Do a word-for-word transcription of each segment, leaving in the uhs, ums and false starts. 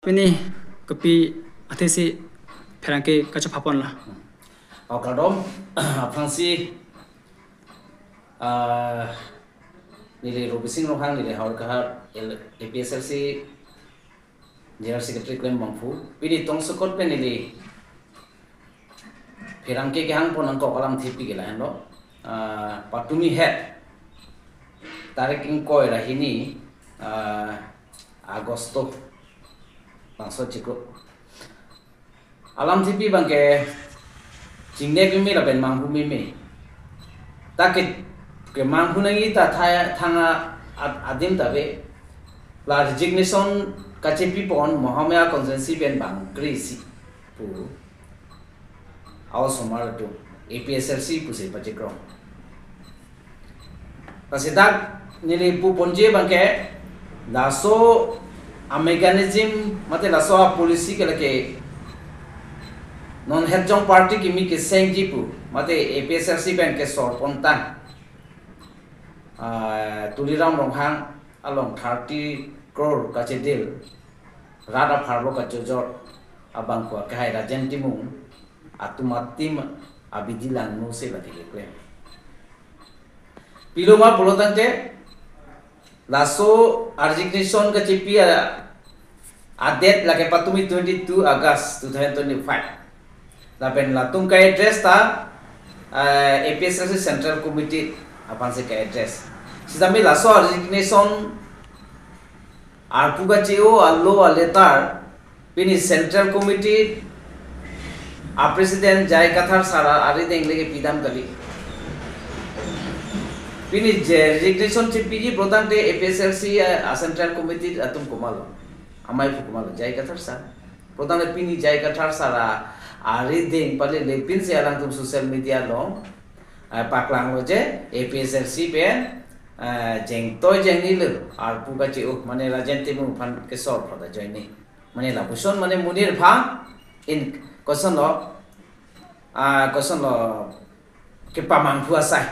Pini kopi athesi pherangke kachophapon la. O kardom, aphrangsi, ah, neli Robising Ronghang, neli Howraghat L-, A P S L C General Secretary klem bangphu. Pini tongsokot pen neli pherangke kehangpon nangkok alamthepi ke lahenlo. Ah, patumi het tarik ingkoi ra hini, ah, Agosto bangso chiklo. Alamthepi abangke chingnek meme lapen manghu meme. Ta ke, kemanghu nangji ta tha-, thang a-, ad-, adim ta ave. La resignation kachepipon Mahamaya constituency pen bang kre-isi pu a-osomar atum A P S L C pusi pachikrong. Lasi dak neli puponji abangke laso a mechanism mate laso a policy ke lake non hetjong party kimi kesengji pu mate A P S L C pen kesorpon tang, ah, Tuliram Ronghang along thirty crore kachedil, rat apharlo kachojor abangphu akehai Rajen Timung atum atim abidi langno si lake keklem. Piloma pulo tangte, laso a resignation kachepi a, a date lake patumi twenty-two August two thousand twenty-five. Lapen latum ka-address ta, eh, A P S L C Central Committee aphansi ka-address. Sitame laso a resignation arpu kache-o alo a letter pini Central Committee a President J I Kathar sir arideng le kepidam kali. Pini je resignation chepiji pulo tangte A P S L C a, a Central Committee atum komatlo, amaiphu komatlo, J I Kathar sir. Pulo tangte pini J I Kathar sir a, arideng pale lepinsi alangtum social media along, eh, paklanglo je A P S L C pen, eh, jengtoi jengnilo arpu kache-o, mane Rajen Timung aphan kesor phoda joine. Mane lapuson mane monit aphan in kosonlo, ah, kosonlo kepamanghu asai.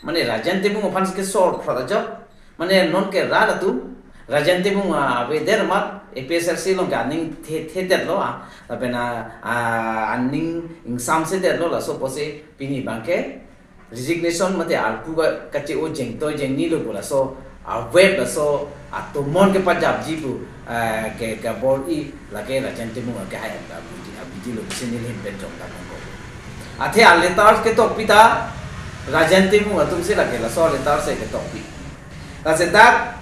Mane Rajen Timung aphan kesor phoda jok. Mane non ke rat atum Rajen Timung avedet amat A P S L C along ke aning the-, thedetlo, ah, lapen a, ah, aning ingsamsedetlo, laso apotsi pini abangke resignation mate arpu ka, kache-o jengtoi jengnilo pu laso a web laso atomon kepajapji pu, eh, ke, kebor-i lake Rajen Timung akehai abidi, abidilo pusi neli ahin pen jongtang nangkok. Athe a letter ketokpi ta Rajen Timung atumsi lake, laso a letter si ketokpi. Lasi dak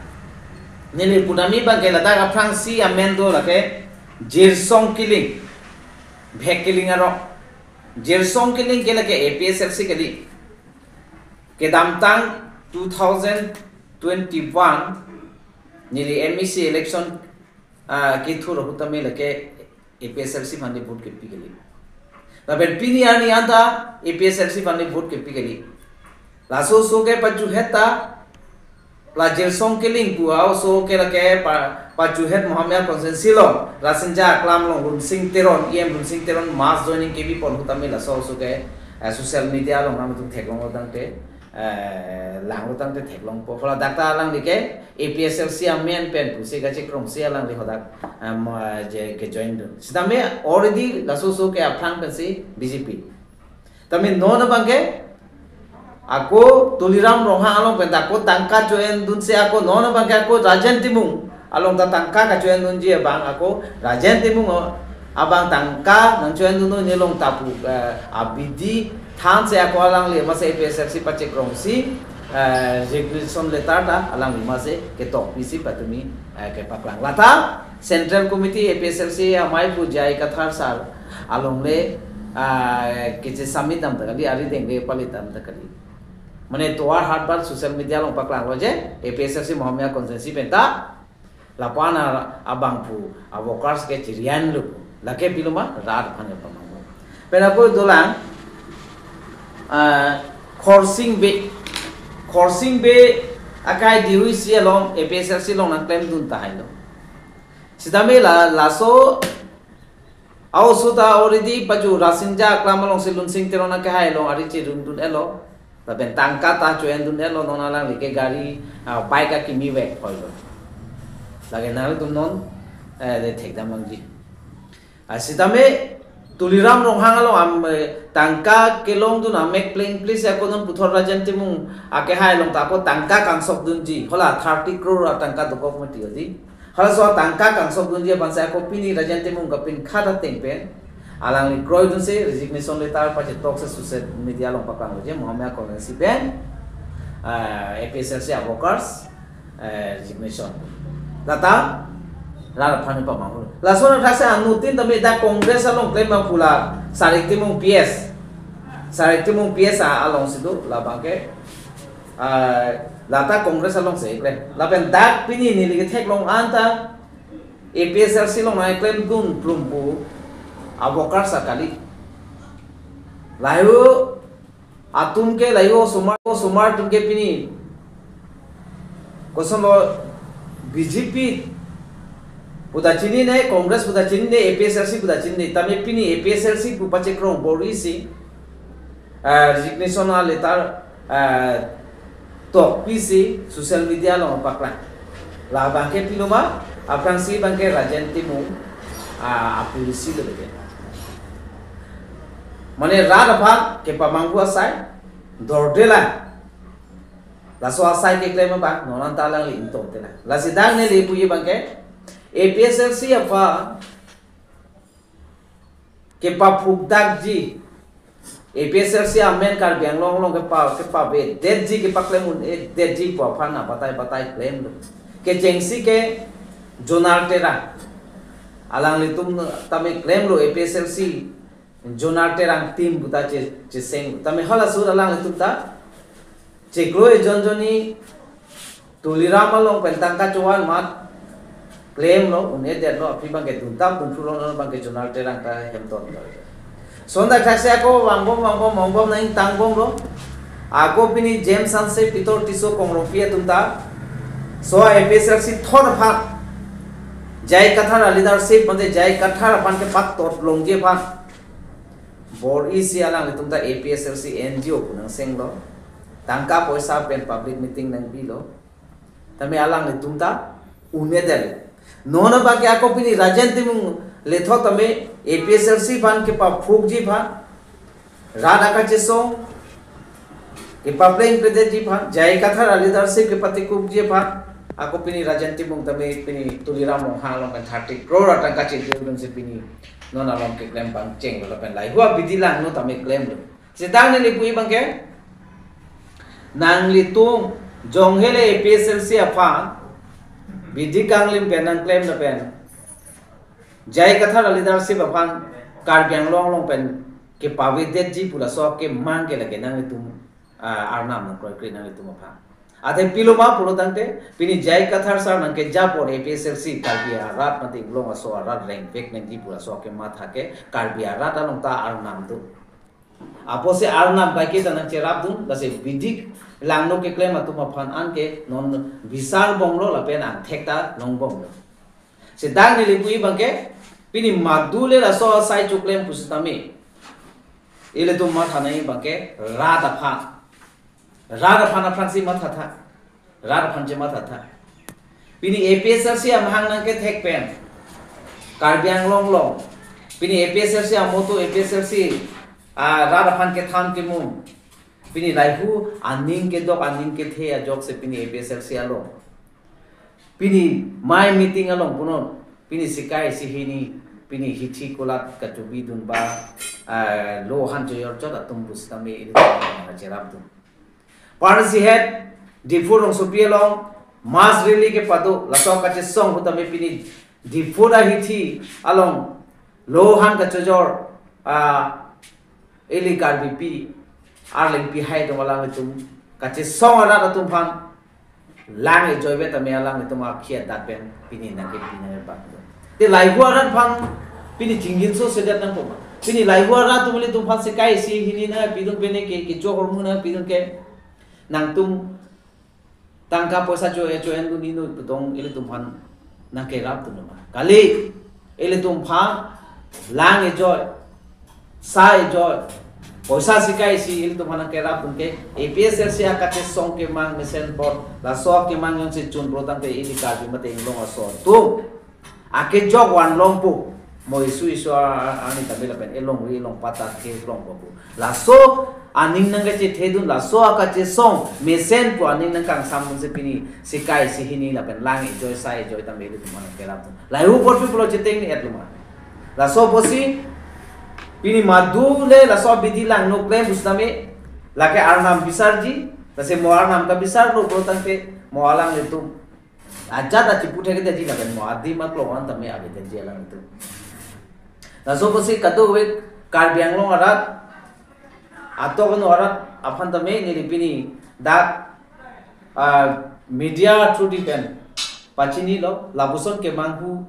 neli punami abangke ladak aphrangsi amen do lake Jirsong Killing, Bhek Killing arong. Jirsong Killing ke lake A P S L C kali. Kedamtang two thousand twenty-one neli M A C election, ah, kethur ahut tame lake A P S L C aphan le vote kepi kali. Lapen pini arni anta A P S L C aphan le vote kepi kali. Laso oso ke pajuhet ta, la Jirsong Killing pu a oso ke lake pa, pajuhet Mahamaya constituency along, Rasinja Aklam along Lunsing Teron, E M Lunsing Teron mass joining kepipon ahut tame laso oso ke, eh, social media along nangtum theklonglo tangte, eh, langlo tangte theklongpo. Hala dak ta alangli ke A P S L C amen pen pusi kachekrongsi alangli hadak, eh, ma, je kejoin dun. Sitame already laso oso ke aphrang pensi B J P. Tame non abangke ako Tuliram Ronghang along pen ta ako tangka cho-en dunsi ako non abangke ako Rajen Timung along ta tangka kacho-en dunji abang ako Rajen Timung abang tangka nangcho-en dun neli along ta pu, eh, abidi thansi ako alangli amatsi A P S L C pachekrongsi, eh, resignation letter ta alangli amatsi ketokpisi patumi, eh, kepaklang. Lata Central Committee A P S L C amaiphu J I Kathar sir along le, ah, kachesami dam ta kali, arideng le pali dam ta kali. Mane tovar hatbar social media along paklanglo je, A P S L C Mahamaya constituency pen ta, lapu-an abangphu, a workers ke chirianlo, lake piloma, rat aphan kepamanghu. Pen ako dolang, ah, Khorsing Bey, Khorsing Bey akai D U C along, A P S L C along nangklem dun tahailo. Sitame la, laso a oso ta already paju Rasinja Aklam alongsi Lunsing Teron akehai along ari chirung dun-etlo. Lapen tangka ta cho-en dun-etlo, non alangli ke gari, ah, bike akimi vek hoilo. Lake nangtum non Eh, de thekdam nangji. Ah, sitame Tuliram Ronghang along am, eh, tangka kelongdun amek plengpli si ako non puthot Rajen Timung akehai along ta ako tangka kangsokdunji. Hala thirty crore atangka dokok mati odi. Halaso atangka kangsokdunji aphan si ako pini Rajen Timung kapinkhat ateng pen alangli kroidunsi resignation letter pachetoksi social media along paklanglo je Mohammed Congress pen, ah, A P H L C a-workers, eh, resignation. Lata rat aphan pamanghu. Lason athak si anuttin tame dak Congress along klem abang pu la Sarik Timung P S. Sarik Timung P S a along si do labang ke, ah, lata Congress along si klem. Lapen dak pini neli ketheklong anta A P H L C along nangklemdun plum pu a-workers akali. Lahai-o atum ke, lahai-o osomar, osomar atum ke pini kosonlo, B J P puta chinine, Congress puta chinine, A P H L C puta chinine, tame pini A P H L C pu pachekrong bor-isi, ah, resignation a letter, ah, tokpisi social media along paklang. Labang ke pilo ma, aphrangsi abang ke Rajen Timung, ah, a-policy lo ke. Mane rat aphan kepamanghu asai, dorde la. Laso asai keklem abang, non anta alangli ingtong te la. Lasi dak neli puji abang ke, A P H L C aphan kepaphukdakji, A P H L C amen Karbi Anglong along kepa, kepavedetji, kepaklem un-edetji pu aphan abatai batai klemlo. Kechengsi ke Jonar Terang. Alanglitum tame klemlo A P H L C Jonar Terang team puta che, cheseng. Tame halaso alanglitum ta cheklo ejon jonni Tuliram along pen tangka chovan mat klemlo, un-edetlo, aphi abang ke dunta pungthu lo, non abang ke Jonar Terang ta hemton lo. Sonda thaksi ako vangbom, vangbom, vangbom nangtang bomlo. Ako pini James Hanse, Peter Tisso, Kong Rongpi atum ta laso A P H L C thot aphan, J I Kathar a-leadership mate J I Kathar aphan kepatot longji aphan bor-isi alanglitum ta A P H L C N G O pu nangsenglo. Tangka poisa pen public meeting nangpilo. Tame alanglitum ta un-edet. Non abang ke ako pini Rajen Timung lethot tame A P H L C aphan kepaphukji aphan, rat akachesong kepaplengpledetji aphan, J I Kathar a-leadership kepatikukji aphan, ako pini Rajen Timung tame pini Tuliram Ronghang along pen thirty crore atangka chedundunsi pini non along keklem pangchenglo lapen lahai-o abidi langno tame klemlo. Sitang neli puji abang ke, nanglitum jonghe le A P H L C aphan bidi kanglim pen nangklem lapen J I Kathar a-leadership aphan Karbi Anglong along pen kepavedetji pu laso akemang ke lake nanglitum, ah, arnam nangkroikre nanglitum aphan. Athe pilo ma pulo tangte, pini J I Kathar sir nangkeja apor A P H L C Karbi arat mate Inglong aso arat rengvek nangji pu laso kematha ke Karbi arat along ta arnam do. Apotsi arnam kaike ta nangcherapdun, lasi bidi langno keklem atum aphan anke non bisar bomlo lapen angthek ta longbomlo. Sitang neli puji abang ke, pini madu le laso asai choklem pusitame ilitum matha nangji abang ke rat aphan. Rat aphan aphrangsi mathatha. Rat aphan chemathatha. Pini A P H L C amahang nangkethek pen Karbi Anglong along, pini A P H L C amoto, A P H L C, ah, rat aphan kethan kemung, pini lahai-o aning kedok aning kethe ajoksi pini A P H L C along, pini mai meeting along punon, pini sikai isi hini, pini hithi kulat kachobidun ba, ah, lo han choyor chot atum pusitame ilitum cherapdun. Parsi het Diphu rongsopi along mass rally kepado, laso kachesong ahut tame pini Diphu ahithi along lo han kachojor, ah, ili Karbipi, Arlengpi hai atum alanglitum kachesong arat atum aphan lang ejoivet tame alanglitum akhi adat pen pini nangkepi nangkebak. Te lahai-o arat aphan pini chingjinso sedat nangpo ma. Pini lahai-o arat atum ilitum aphan sikai isi hini nangpidun pen ke, kecho hormu nangpidun ke, nangtum tangka poisa cho-e cho-endun inut putong ilitum aphan nangkerapdun ma. Kali, ilitum aphan lang ejoi, sa ejoi, poisa sikai isi ilitum aphan nangkerapdun ke, A P H L C akachesong kemang mesen apot, laso kemang jongsi chunbro tangte ili Karbi mate Inglong aso atum akejok van longpo. Mo isu isu a-, a-, ani tame lapen elongri elongpat ta kelongpo pu. Laso aning nangkachethedun, laso akachesong mesen pu aning nangkangsamdunsi pini sikai sihini lapen lang ejoi sai ejoi tame ilitum aphan kerapdun. Lahei apotsi pulo chetengni-etlo ma. Laso apotsi pini madu le laso abidi langno klem pusitame lake arnam bisarji, lasi mo arnam kabisarlo pulo tangte mo alanglitum ajat achipu thekthedetji lapen mo adim aklong an tame avedetji alanglitum. Laso apotsi kadokave Karbi Anglong arat, atok ano arat aphan tame neli pini dak, ah, media through di pen pachinilo, lapuson kemanghu,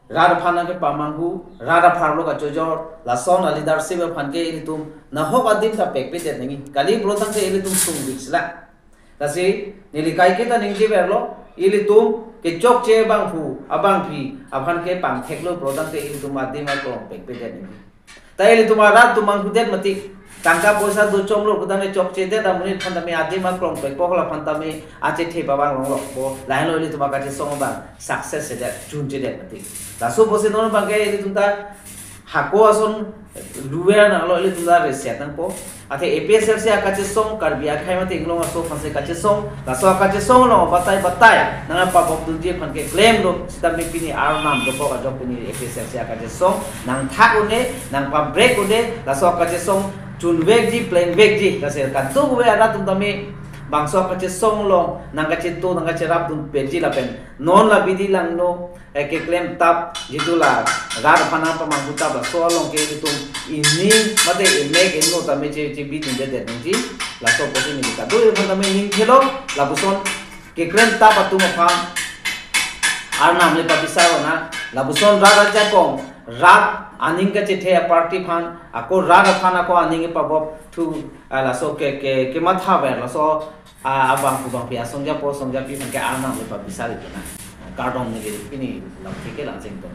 rat aphan nangkepamanghu, rat apharlo kachojor, lason a-leadership aphan ke ilitum nahok adim ta pekpedet nangji. Kali pulo tangte ilitum sungvik sila. Lasi neli kaiketa ningjeverlo, ilitum kechokche abangphu, abangpi aphan ke pangtheklo pulo tangte ilitum adim aklong pekpedet nangji. Ta ilitum arat atum manghudet mati, tangka poisa dochomlo pu tangte chokchedet amonit aphan tame adim aklong pekpo, hala aphan tame achethe pabang longlokpo, lahenlo ilitum akachesong abang success sedet, chunchedet mati. Laso apotsi non abang ke ilitum ta hako ason luver nanglo, ilitum ta reset nangpo. Athe A P H L C akachesong, Karbi akhei mate inglong aso aphansi kachesong, laso akachesong along batai batai nangpabokdunji aphan ke klemlo, sitame pini arnam dokok ajok pini A P H L C akachesong nangthak un-e, nangpabrek un-e, laso akachesong chunvekji, plengvekji, lasi kadokave arat atum tame bangso akachesong along nangkacheto nangkacherapdun petji lapen non la bidi langno, eh, keklem tap, jitu la rat aphan nangpamanghu tap, laso along ke ilitum ining mate imek inno tame che, chebidundedet nangji. Laso apotsi neli kadokave aphan tame ning thelo, lapuson keklem tap atum aphan arnam le pabisar ona, lapuson rat ajakong, rat aning kachethe a-party aphan, ako rat aphan ako aning pabop thu, ah, laso ke, ke, kemathaver, laso, ah, abangphu bangpi asongjapo songjapi aphan ke arnam le pabisar ipina. Kardom neli pini lamthe ke la chington.